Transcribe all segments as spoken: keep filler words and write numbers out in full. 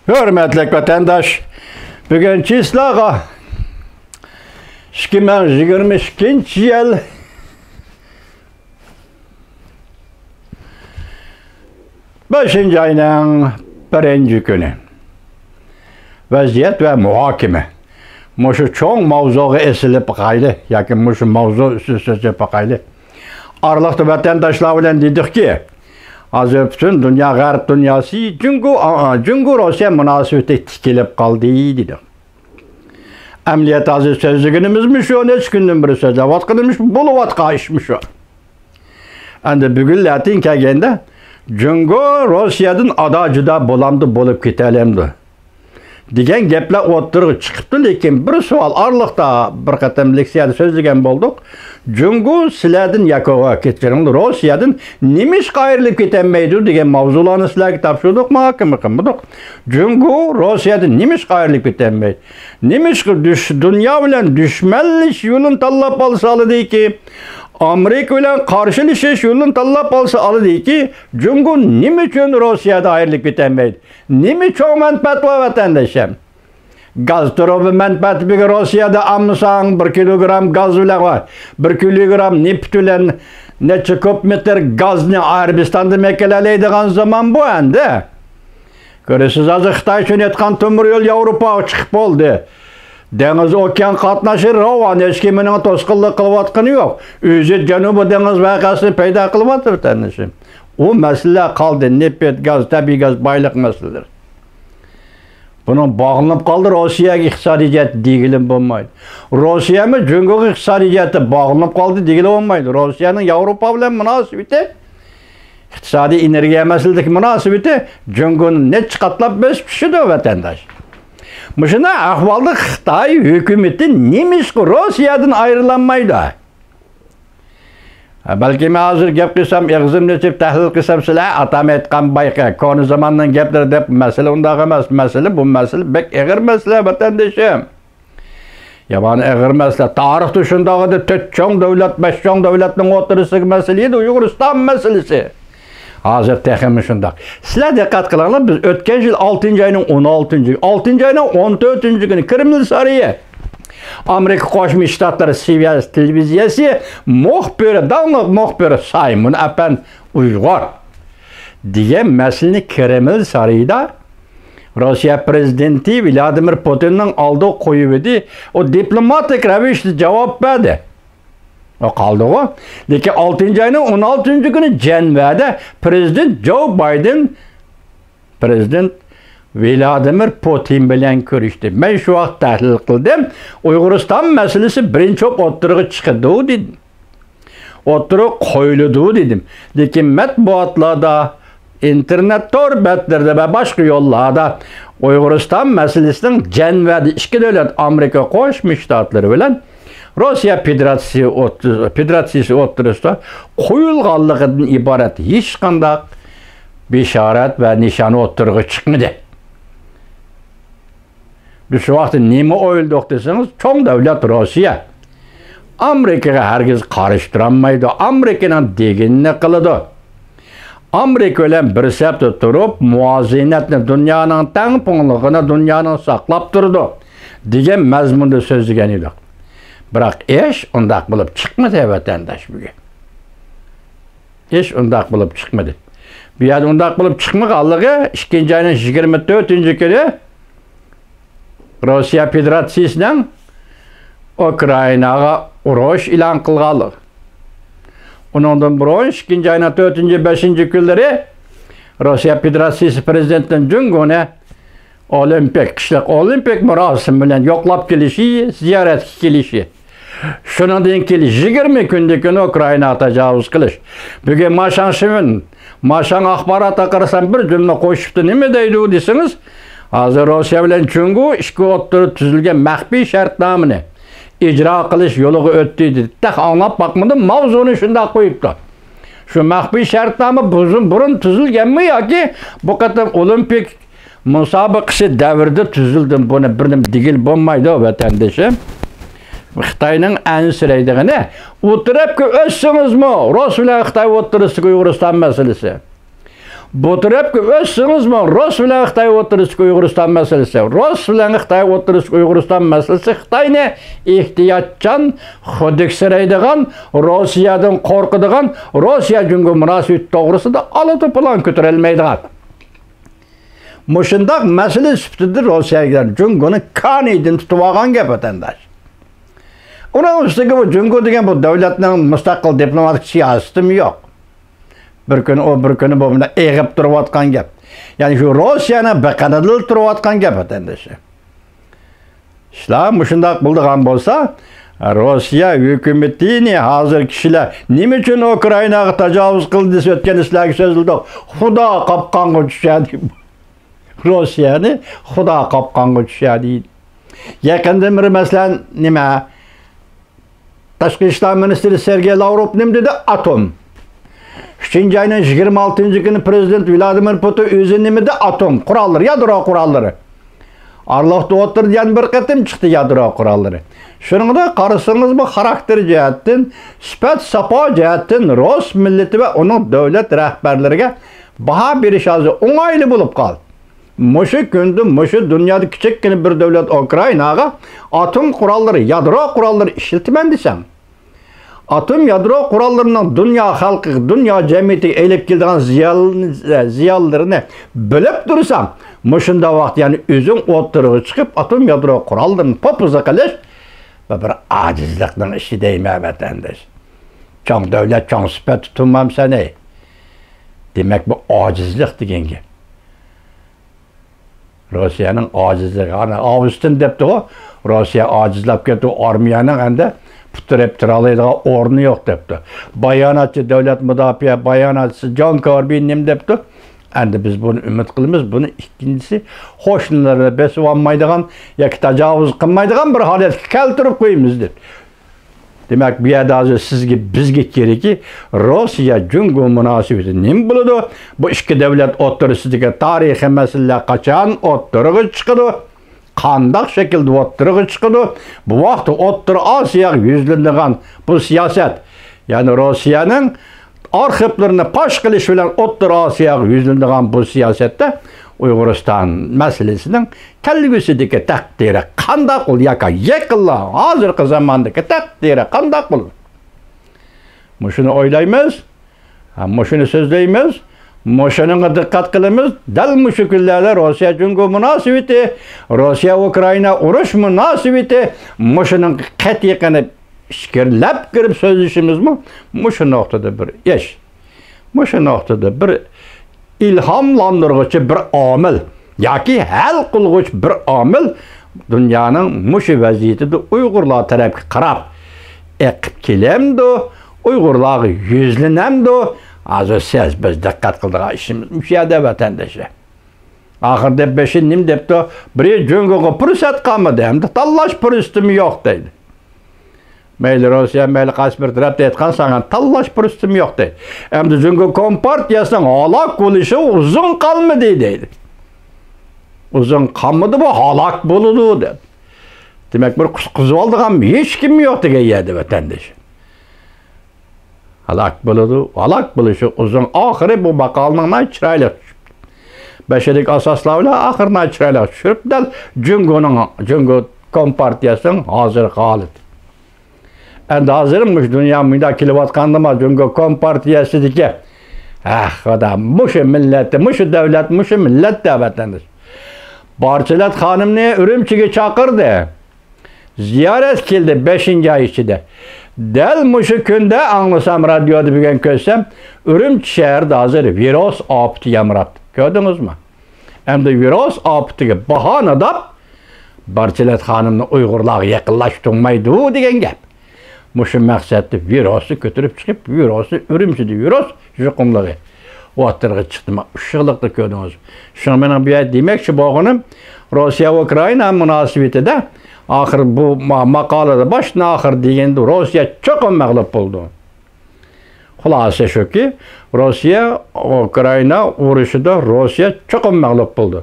ھۆرمەتلىك ۋەتەنداش، بۈگۈن چىسلاغا ئىككى مىڭ يىگىرمە ئىككىنچى يىل بەشىنچى ئاينىڭ بىرىنچى كۈنى. ۋەزىيەت ۋە مۇھاكىمە. مۇشۇ چوڭ ماۋزۇغا ئېسىلىپ باقايلى ياكى مۇشۇ ماۋزۇ ئۈستىدە سۆزلەپ باقايلى. ئارىلىقتا ۋەتەنداشلار بىلەن دېدۇقكى، ھازىر پۈتۈن دۇنيا، غەرب دۇنياسى جۇڭگو، ئا، جۇڭگو روسىيە مۇناسىۋىتى تىكىلىپ قالدى دېدۇق. ئەمەلىيەتتە ھازىر سۆزلىگىنىمىزمۇ شۇ، نەچچە كۈندىن بېرى سۆزلەۋاتقىنىمىز شۇ، بولۇۋاتقان ئىشمۇ شۇ. ئەمدى بۈگۈنلەتىن كەلگەندە، جۇڭگو روسىيەدىن ئادا-جۇدا بولامدۇ، بولۇپ كېتەلەمدۇ دېگەن گەپلەر ئوتتۇرىغا چىقىپتۇ، لېكىن بىر سوئال ئارىلىقتا بىر قېتىم لېكسىيەدە سۆزلىگەن بولدۇق. جۇڭگو سىلەردىن ياكى، كەچۈرۈڭلار، روسىيەدىن نېمىشقا ئايرىلىپ كېتەلمەيدۇ دېگەن ماۋزۇلارنى سىلەرگە تاپشۇردۇق، مۇھاكىمە قىلمىدۇق. جۇڭگو روسىيەدىن نېمىشقا ئايرىلىپ كېتەلمەيدۇ؟ نېمىشقا دۈش-، دۇنيا بىلەن دۈشمەنلىشىش يولىنى تاللاپ ئالسا ئالىدىكى، ئامېرىكا بىلەن قارشىلىشىش يولىنى تاللاپ ئالسا ئالىدىكى، جۇڭگو نېمە ئۈچۈن روسىيەدىن ئايرىلىپ كېتەلمەيدۇ؟ نېمە چوڭ مەنپەئەت بار، ۋەتەنداشىم؟ گاز تۇرۇبا مەنپەئەتى بۈگۈن روسىيەدە ئالمىساڭ، بىر كىلوگرام گاز بىلەن، بىر كىلوگرام نېفىت بىلەن نەچچە كۇب مېتىر گازنى ئەرەبىستاندىن ئەكېلەلەيدىغان زامان بۇ ئەمدى. كۆرىسىز، ھازىر خىتاي ئۈچۈن ئېيتقان تۆمۈر يول ياۋروپاغا چىقىپ بولدى. دېڭىز ئوكيان قاتناشى راۋان، ھېچكىم ئۇنىڭغا توسقۇنلۇق قىلىۋاتقىنى يوق. ئۆزى جەنۇبىي دېڭىز ۋەقەسىنى پەيدا قىلىۋاتىدۇ، ۋەتەندىشىم. ئۇ مەسىلىلەر قالدى، نېفىت، گاز، تەبىئىي گاز بايلىق مەسىلىلىرى. بۇنىڭ باغلىنىپ قالدى روسىيەگە ئىقتىسادىي جەھەتتە دېگىلىمۇ بولمايدۇ. روسىيەمۇ جۇڭگوغا ئىقتىسادىي جەھەتتە باغلىنىپ قالدى دېگىلى بولمايدۇ. روسىيەنىڭ ياۋروپا بىلەن مۇناسىۋىتى، ئىقتىسادىي، ئېنېرگىيە مەسىلىسىدىكى مۇناسىۋىتى جۇڭگونى نەچچە قاتلاپ بېسىپ چۈشىدۇ، ۋەتەنداش. مۇشۇنداق ئەھۋالدا خىتاي ھۆكۈمىتى نېمىشقا روسىيەدىن ئايرىلالمايدۇ؟ ھە، بەلكىم ھازىر گەپ قىلسام، ئېغىزىمنى ئېچىپ تەھلىل قىلسام، سىلەر ئاتام ئېيتقان بايىقى كونا زاماننىڭ گەپلىرى دەپ، مەسىلە ئۇنداق ئەمەس. مەسىلە، بۇ مەسىلە بەك ئېغىر مەسىلە، ۋەتەندىشىم. يامان ئېغىر مەسىلە. تارىختا شۇنداق ئىدى، تۆت چوڭ دۆلەت، بەش چوڭ دۆلەتنىڭ ئوتتۇرىسىدىكى مەسىلە ئىدى ئۇيغۇرىستان مەسىلىسى. ھازىر تېخىمۇ شۇنداق. سىلەر دىققەت قىلىڭلار، بىز ئۆتكەن يىل ئالتىنچى ئاينىڭ ئون ئالتىنچى، ئالتىنچى ئاينىڭ ئون تۆتىنچى كۈنى كرېمل سارىيى، ئامېرىكا قوشما شتاتلىرى سىۋىيەس تېلېۋىزىيەسى مۇخبىرى، داڭلىق مۇخبىرى سايمون ئەپەندى ئۇيغۇر دېگەن مەسىلىنى كرېمل سارىيىدا روسىيە پرېزىدېنتى ۋلادىمىر پۇتىننىڭ ئالدىغا قويۇۋىدى. ئۇ دىپلوماتىك رەۋىشتە جاۋاب بەردى. ئۇ قالدىغۇ. لېكىن ئالتىنچى ئاينىڭ ئون ئالتىنچى كۈنى جەنۋەدە پرېزىدېنت جو بايدېن پرېزىدېنت ۋلادىمىر پۇتىن بىلەن كۆرۈشتى. مەن شۇ ۋاقىت تەھلىل قىلدىم. ئۇيغۇرىستان مەسىلىسى بىرىنچى بولۇپ ئوتتۇرىغا چىقىدۇ دېدىم. ئوتتۇرىغا قويۇلىدۇ دېدىم. لېكىن مەتبۇئاتلاردا، ئىنتېرنېت تور بەتلىرىدە ۋە باشقا يوللاردا ئۇيغۇرىستان مەسىلىسىنىڭ جەنۋەدە ئىككى دۆلەت، ئامېرىكا قوشما شتاتلىرى بىلەن روسىيە فېدېراتسىيە ئوتتۇ-، فېدېراتسىيىسى ئوتتۇرىسىدا قويۇلغانلىقىدىن ئىبارەت ھېچقانداق بېشارەت ۋە نىشان ئوتتۇرىغا چىقمىدى. بىز شۇ ۋاقىتتا نېمە ئويلىدۇق دېسىڭىز، چوڭ دۆلەت روسىيە ئامېرىكىغا ھەرگىز قارشى تۇرالمايدۇ، ئامېرىكىنىڭ دېگىنىنى قىلىدۇ. ئامېرىكا بىلەن بىر سەپتە تۇرۇپ، مۇۋازىنەتنى، دۇنيانىڭ تەڭپۇڭلۇقىنى دۇنيانىڭ ساقلاپ تۇرىدۇ، دېگەن مەزمۇندا سۆزلىگەن ئىدۇق. بىراق ئىش ئۇنداق بولۇپ چىقمىدى، ۋەتەنداش، بۈگۈن. ئىش ئۇنداق بولۇپ چىقمىدى. بۇ يەردە ئۇنداق بولۇپ چىقمىغانلىقى، ئىككىنچى ئاينىڭ يىگىرمە تۆتىنچى كۈنى روسىيە فېدېراتسىيىسىنىڭ ئۇكرائىناغا ئۇرۇش ئېلان قىلغانلىقى. ئۇنىڭدىن بۇرۇن، ئىككىنچى ئاينىڭ تۆتىنچى، بەشىنچى كۈنلىرى روسىيە فېدېراتسىيىسى پرېزىدېنتىنىڭ جۇڭگونى ئولىمپىك، قىشلىق ئولىمپىك مۇراسىمى بىلەن يوقلاپ كېلىشى، زىيارەتكە كېلىشى. شۇنىڭدىن كېيىن يىگىرمە كۈندىن كېيىن ئۇكرائىناغا تاجاۋۇز قىلىش. بۈگۈن ماشاڭ شىۋېن، ماشاڭ ئاخباراتقا قارىسام، بىر جۈملە قوشۇپتۇ، نېمە دەيدۇ دېسىڭىز، ھازىر روسىيە بىلەن جۇڭگو ئىككى ئوتتۇرىدا تۈزۈلگەن مەخپىي شەرتنامىنى ئىجرا قىلىش يولىغا ئۆتتى دېدى. تېخى ئاڭلاپ باقمىدىم، ماۋزۇنى شۇنداق قويۇپتۇ. شۇ مەخپىي شەرتنامە بۇزۇن-، بۇرۇن تۈزۈلگەنمۇ ياكى بۇ قېتىم ئولىمپىك مۇسابىقىسى دەۋرىدە تۈزۈلدىمۇ؟ بۇنى بىر نېمە دېگىلى بولمايدۇ، ۋەتەندىشىم. خىتاينىڭ ئەنسىرەيدىغىنى، ئۇ تەرەپكە ئۆتسىڭىزمۇ، رۇس بىلەن خىتاي ئوتتۇرىسىدىكى ئۇيغۇرىستان مەسىلىسى، بۇ تەرەپكە ئۆتسىڭىزمۇ، رۇس بىلەن خىتاي ئوتتۇرىسىدىكى ئۇيغۇرىستان مەسىلىسى، رۇس بىلەن خىتاي ئوتتۇرىسىدىكى ئۇيغۇرىستان مەسىلىسى خىتاينى ئېھتىياتچان، خۇدۈكسىرەيدىغان، روسىيەدىن قورقىدىغان، روسىيە جۇڭگو مۇناسىۋىتى توغرىسىدا ئالا توپىلاڭ كۆتۈرەلمەيدىغان، مۇشۇنداق مەسىلە سۈپىتىدە روسىيەگە جۇڭگونى كانىيىدىن تۇتۇۋالغان گەپ، ۋەتەنداش. ئۇنىڭ ئۈستىگە بۇ جۇڭگو دېگەن بۇ دۆلەتنىڭ مۇستەقىل دىپلوماتىك سىياسىتىمۇ يوق. بىر كۈنى ئۇ، بىر كۈنى بۇ بىلەن ئېغىپ تۇرۇۋاتقان گەپ. يەنى شۇ روسىيەنىڭ بېقىنىدىلا تۇرۇۋاتقان گەپ، ۋەتەندىشى. ئىشلار مۇشۇنداق بولىدىغان بولسا، روسىيە ھۆكۈمىتىنى ھازىر كىشىلەر نېمە ئۈچۈن ئۇكرائىناغا تاجاۋۇز قىلدى دېسە، ئۆتكەن ئىشلارغا سۆزلىدۇق. خۇدا قاپقانغا چۈشەر دەپ. روسىيەنى خۇدا قاپقانغا چۈشەر دەيدۇ. يېقىندىن بېرى، مەسىلەن، نېمە؟ تاشقى ئىشلار مىنىستىرى سېرگېي لاۋروف نېمە دېدى؟ ئاتوم. ئۈچىنچى ئاينىڭ يىگىرمە ئالتىنچى كۈنى پرېزىدېنت ۋلادىمىر پۇتىن ئۆزى نېمە دېدى؟ ئاتوم قوراللىرى، يادرو قوراللىرى. ئارىلىقتا ئوتتۇرىدا يەنە بىر قېتىم چىقتى يادرو قوراللىرى. شۇنىڭدا قارىسىڭىزمۇ، خاراكتېر جەھەتتىن، سۈپەت ساپا جەھەتتىن رۇس مىللىتى ۋە ئۇنىڭ دۆلەت رەھبەرلىرىگە باھا بېرىش ھازىر ئوڭايلىق بولۇپ قالدى. مۇشۇ كۈندە مۇشۇ دۇنيادا كىچىككىنە بىر دۆلەت ئۇكرائىناغا ئاتوم قوراللىرى، يادرو قوراللىرى ئىشلىتىمەن دېسەڭ، ئاتوم يادرو قوراللىرىنىڭ دۇنيا خەلقىگە، دۇنيا جەمئىيىتىگە ئېلىپ كېلىدىغان زىيان-، زىيانلىرىنى بىلىپ تۇرساڭ، مۇشۇنداق ۋاقىت يەنە ئۆزۈڭ ئوتتۇرىغا چىقىپ، ئاتوم يادرو قوراللىرىنى پوپىزا قىلىش، بۇ بىر ئاجىزلىقنىڭ ئىشى دەيمەن، ۋەتەنداش. چوڭ دۆلەت، چوڭ سۈپەت تۇتۇلمامسەن، ئەي؟ دېمەك، بۇ ئاجىزلىق دېگەن گەپ. روسىيەنىڭ ئاجىزلىقى. ئانا، ئاۋستىن دەپتىغۇ، روسىيە ئاجىزلاپ كەتتى، ئارمىيەنىڭ ئەمدى پۇت تىرەپ تۇرالايدىغان ئورنى يوق دەپتۇ. باياناتچى، دۆلەت مۇداپىئە باياناتچىسى جون كاربى نېمە دەپتۇ؟ ئەمدى بىز بۇنى ئۈمىد قىلىمىز، بۇنى ئىككىنچىسى قوشنىلىرىنى بېسىۋالمايدىغان ياكى تاجاۋۇز قىلمايدىغان بىر ھالەتكە كەلتۈرۈپ قويىمىز، دېدى. دېمەك، بۇ يەردە ھازىر سىزگە، بىزگە كېرىكى، روسىيە جۇڭگو مۇناسىۋىتى نېمە بولىدۇ؟ بۇ ئىككى دۆلەت ئوتتۇرىسىدىكى تارىخىي مەسىلىلەر قاچان ئوتتۇرىغا چىقىدۇ؟ قانداق شەكىلدە ئوتتۇرىغا چىقىدۇ؟ بۇ ۋاقىتتا ئوتتۇرا ئاسىياغا يۈزلىنىدىغان بۇ سىياسەت، يەنى روسىيەنىڭ ئارخىپلىرىنى پاش قىلىش بىلەن ئوتتۇرا ئاسىياغا يۈزلىنىدىغان بۇ سىياسەتتە ئۇيغۇرىستان مەسىلىسىنىڭ كەلگۈسىدىكى تەقدىرى قانداق بولىدۇ ياكى يېقىنلا ھازىرقى زاماندىكى تەقدىرى قانداق بولىدۇ؟ مۇشۇنى ئويلايمىز، ھە، مۇشۇنى سۆزلەيمىز، مۇشۇنىڭغا دىققەت قىلىمىز. دەل مۇشۇ كۈنلەردە روسىيە جۇڭگو مۇناسىۋىتى، روسىيە ئۇكرائىنا ئۇرۇش مۇناسىۋىتى، مۇشۇنىڭغا قەتئىي قېنىپ ئىچكىرىلەپ كىرىپ سۆزلىشىمىزمۇ مۇشۇ نۇقتىدا بىر ئىش. مۇشۇ نۇقتىدا بىر ئىلھاملاندۇرغۇچى بىر ئامىل ياكى ھەل قىلغۇچ بىر ئامىل دۇنيانىڭ مۇشۇ ۋەزىيىتىدە ئۇيغۇرلار تەرەپكە قاراپ ئېقىپ كېلەمدۇ؟ ئۇيغۇرلارغا يۈزلىنەمدۇ؟ ھازىر سىز، بىز دىققەت قىلىدىغان ئىشىمىز مۇشۇ يەردە، ۋەتەنداشلار. ئاخىرىدا بېشى نېمە دەپتۇ؟ بىرى جۇڭگوغا پۇرسەت قالمىدى، ئەمدى تاللاش پۇرسىتىمۇ يوق دەيدۇ. مەيلى روسىيە، مەيلى قايسى بىر تەرەپتە ئېيتقان ساڭا تاللاش پۇرسىتىمۇ يوق دەيدۇ. ئەمدى جۇڭگو كومپارتىيەسىنىڭ ھالاك بولۇشى ئۇزۇن قالمىدى دەيدۇ. ئۇزۇن قالمىدى، بۇ ھالاك بولىدۇ دەپ. دېمەك، بىر قۇتقۇزۇۋالىدىغان ھېچكىم يوق دېگەن يەردە، ۋەتەنداش. ھالاك بولىدۇ. ھالاك بولۇشى ئۇزۇن. ئاخىرى بۇ ماقالىنىڭ ناھايىتى چىرايلىق چۈشۈپتۇ. بەشەرىي ئاساسلار بىلەن ئاخىرى ناھايىتى چىرايلىق چۈشۈرۈپ، دەل جۇڭگونىڭ، جۇڭگو كومپارتىيەسىنىڭ ھازىرقى ھالىتى. ئەمدى ھازىر مۇشۇ دۇنيا مۇنداق كېلىۋاتقاندىمۇ جۇڭگو كومپارتىيەسىدىكى، ئەھ، خۇدا، مۇشۇ مىللەتتە، مۇشۇ دۆلەت، مۇشۇ مىللەتتە، ۋەتەنداش. بارچىلات خانىمنى ئۈرۈمچىگە چاقىردى. زىيارەت كەلدى بەشىنچى ئاي ئىچىدە. دەل مۇشۇ كۈندە ئاڭلىسام، رادىيودا بۈگۈن كۆرسەم، ئۈرۈمچى شەھىرىدە ھازىر ۋىرۇس ئاپىتى يامراپتۇ. كۆردىڭىزمۇ؟ ئەمدى ۋىرۇس ئاپىتىگە باھانە دەپ، بارچىلات خانىمنى ئۇيغۇرلارغا يېقىنلاشتۇرمايدۇ دېگەن گەپ. مۇشۇ مەقسەتتە ۋىرۇسنى كۆتۈرۈپ چىقىپ، ۋىرۇسنى، ئۈرۈمچىدە ۋىرۇس يۇقۇملۇقى ئوتتۇرىغا چىقتى. مانا ئۇششۇقلۇقنى كۆردىڭىز. شۇڭا مېنىڭ بۇ يەردە دېمەكچى بولغىنىم، روسىيە ئۇكرائىنا مۇناسىۋىتىدە ئاخىر بۇ ما-، ماقالىدە باشتىن ئاخىر دېگەندە روسىيە چوقۇم مەغلۇپ بولىدۇ. خۇلاسە شۇكى، روسىيە ئۇكرائىنا ئۇرۇشىدا روسىيە چوقۇم مەغلۇپ بولىدۇ.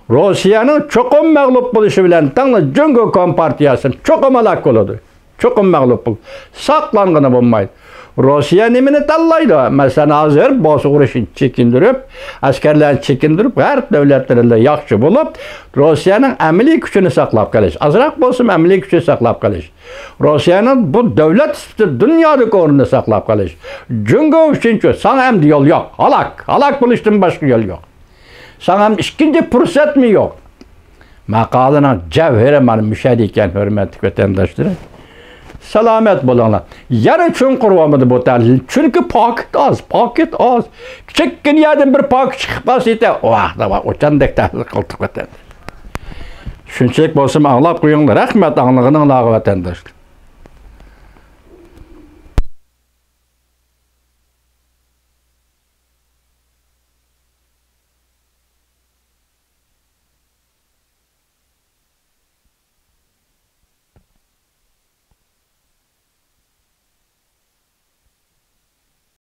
روسىيەنىڭ چوقۇم مەغلۇپ بولۇشى بىلەن تەڭلا جۇڭگو كومپارتىيەسى چوقۇم ھالاك بولىدۇ. چوقۇم مەغلۇپ بولىدۇ. ساقلانغىلى بولمايدۇ. روسىيە نېمىنى تاللايدۇ؟ مەسىلەن، ھازىر بوسۇغۇرۇشنى چېكىندۈرۈپ، ئەسكەرلەرنى چېكىندۈرۈپ، غەرب دۆلەتلىرىدە ياخشى بولۇپ، روسىيەنىڭ ئەمەلىي كۈچىنى ساقلاپ قېلىش، ئازراق بولسىمۇ ئەمەلىي كۈچىنى ساقلاپ قېلىش، روسىيەنىڭ بۇ دۆلەت سۈپىتىدە دۇنيادىكى ئورنىنى ساقلاپ قېلىش. جۇڭگو ئۈچۈنچۇ، ساڭا ئەمدى يول يوق. ھالاك، ھالاك بولۇشتىن باشقا يول يوق. ساڭا ئىككىنچى پۇرسەتمۇ يوق. ماقالىنىڭ جەۋھىرى مانا مۇشۇ يەردە ئىكەن، ھۆرمەتلىك ۋەتەنداشلىرىم. سالامەت بولۇڭلار. يەنە چوڭقۇر بولمىدى بۇ تەھلىل. چۈنكى پاكىت ئاز، پاكىت ئاز. كىچىككىنە يەردىن بىر پاكىت چىقىپ قالسا يېتە. ۋاھ، داۋا، ئوچاندەك تەھلىل قىلدۇق ۋەتەندە. شۇنچىلىك بولسىمۇ ئاڭلاپ قويۇڭلار. رەھمەت ئاڭلىغىنىڭلارغا ۋەتەنداشلار.